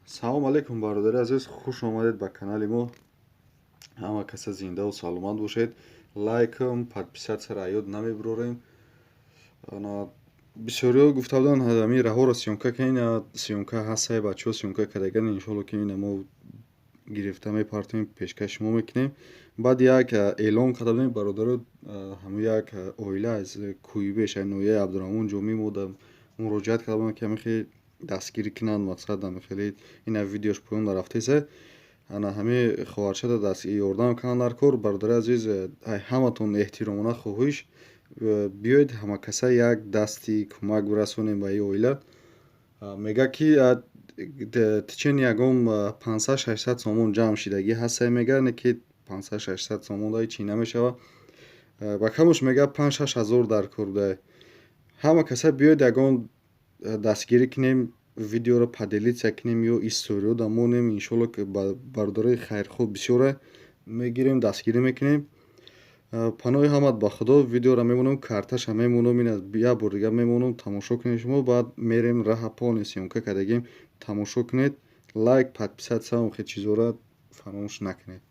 Салом алейкум, бародари азиз, хуш омадед ба канали мо. Ҳама каса зиндаву саломат бошед. Лайкам, подписатсияро ёд намебурорем. Бисёриҳо гуфта буданд, ҳамин раҳоро съёмка кунед, съёмка ҳастае, бачаҳо съёмка кардаган, иншоалло ки ина мо гирифта мепартоем, пешкаши шумо мекунем. Баъд як эълон карда будем, бародаро, ҳамин як оила аз Кӯйбеш, ноҳияи Абдураҳмон Ҷомӣ мо муроҷиат карда буданд, ки ҳамин хеле дастгирӣ кунанд, мақсад ҳамин хеле ина видеош поён рафтеса. Ана ҳамин хоҳарчада даст ёрдам кунанд дар кор. Бародари азиз, ҳаматон эҳтиромона хоҳиш, биёед ҳамакаса як дасти кӯмак бирасонем ба ин оила. Мега ки течени ягон 500-600 сомон ҷамъ шидагӣ ҳастае, мега не ки 500-600 сомон да ҳечи намешава. Ба камош мега 5-6 ҳазор дар кор буда. Ҳама каса биёед ягон дастгирӣ кунем, видеоро поделиться кунем ё историёда монем, иншоалло ки бародарои хайрхоҳ бисёре мегирем, дастгирӣ мекунем. Паноҳи ҳамат ба Худо, видеоро мемонам, карташа мемонам, ина як бор дига мемонам, тамошо кунед шумо, баъд мерем раҳа полный съёмка кардагим, тамошо кунед, лайк, подписатсия ва хел чизҳоро фаромӯш накунед.